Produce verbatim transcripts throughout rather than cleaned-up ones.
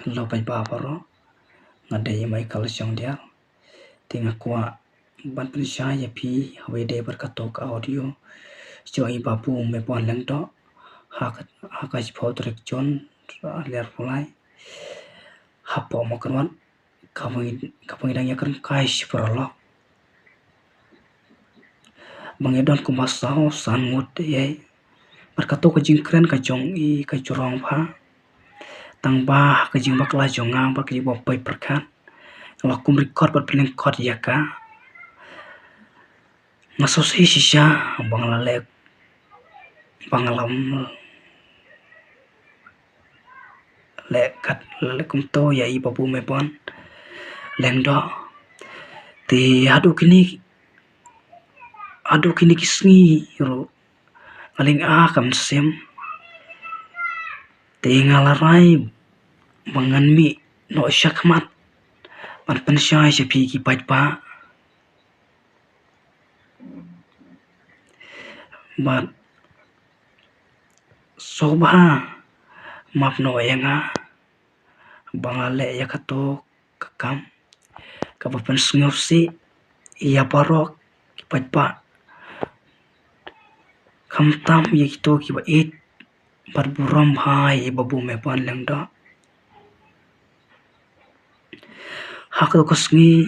Hello paidbah baroh. Nga dei i Michael Shongdiar. Te nga kwah ban pynshai ïa phi ha kawei de bad kato ka audio jong i Babu Mebon Lyngdoh ha ka, ha ka shiphew tarik Jun, ar hajar arphew lai. Hapoh Mawkyrwat, kaba ngi, kaba ngi dang ïakren kai shi paralok. Ba ngi don kumba saw san ngut ïa i. Bad kato ka jingkren ka jong i ka jrong bha. Tang ba ha ka jingbakla jong nga bad ka jingbatai pyrkhat, nga la kum record bad pynlyngkot ïa ka. Nga sngewsih shisha ba nga la leh, ba nga la leh kat, leh kumto ïa i Babu Mebon Lyngdoh. Te haduh kine, haduh kine ki sngi ruh nga lynga kam shim. Te nga la rai ba ngan mih noh shakhmat ban pynshai sha phi ki paidbah. Bad sngewbha map noh ïa nga ba nga leh ïa kato ka kam kaba pynsngewsih ïa baroh ki paidbah, khamtam ïa kito kiba ïeit bad burom bha ïa i Babu Mebon Lyngdoh. Ha kato ka sngi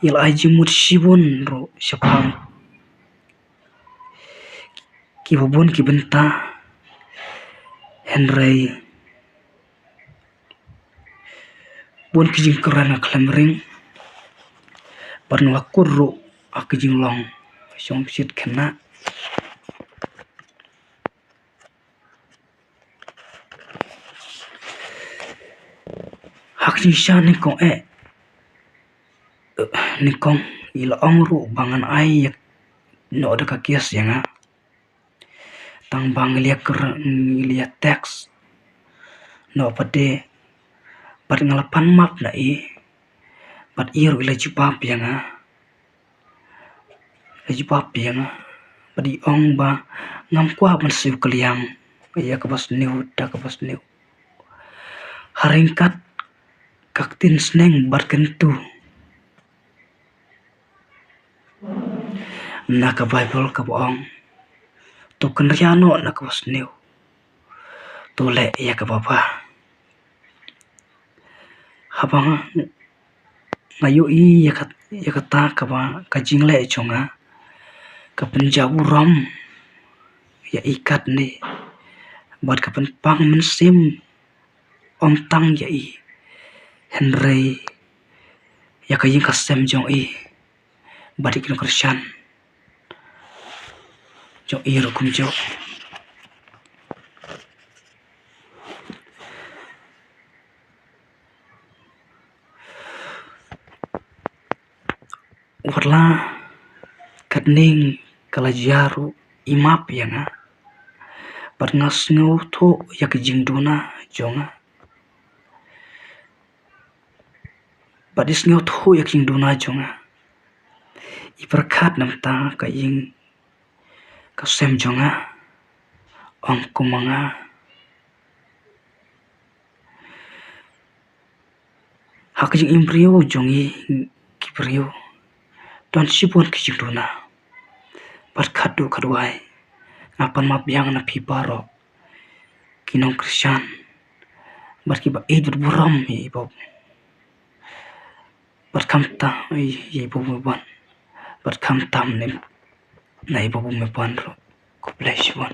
i la ai jingmut shibun ruh shaphang kiba bun ki bynta, hynrei bun ki jingkren nga khlem ring. Bad nga la kut ruh ha ka jinglong shong shit khynnah. Ha ka jingshisha nyngkong eh, nyngkong i la ong ruh ba ngan ai ïa, noh da ka case ïa nga. Tang ba ngi la ïa kren, ngi la ïa text noh pat de, bad nga la pan map na i, bad i ruh i la jubab ïa nga. La jubab ïa nga bad i ong ba ngam kwah ban siew kylliang ïa kaba sniew da kaba sniew. Ha ryngkat ka ktien sneng bad kyntu na ka Baibl kaba ong, to kynriah noh na kaba sniew, to leh ïa kaba bha. Haba nga, nga ïohi ïa kat, ïa kata kaba ka jingleh jong nga ka pynjah burom ïa i katne bad ka pynpang mynsiem ym tang ïa i, hynrei ïa ka ïing ka sem jong i bad ïa ki nongkyrshan jong i ruh kumjuh. Wat la katne ka la jia ruh, i map ïa nga bad nga sngewthuh ïa ka jingduna jong nga. Bad i sngewthuh ïa ka jingduna jong nga, i pyrkhat namar ka ïing ka sem jong nga. Ong kumba nga, ha ka jingim briew jong i ki briew don shibun ki jingduna. Bad khatduh khatwai nga pan map biang na phi baroh ki nongkyrshan bad kiba ïeit bad burom ïa i Babu, bad khamtam ïa i Babu Mebon, bad khamtam na i Babu Mebon ruh. Khublei shibun.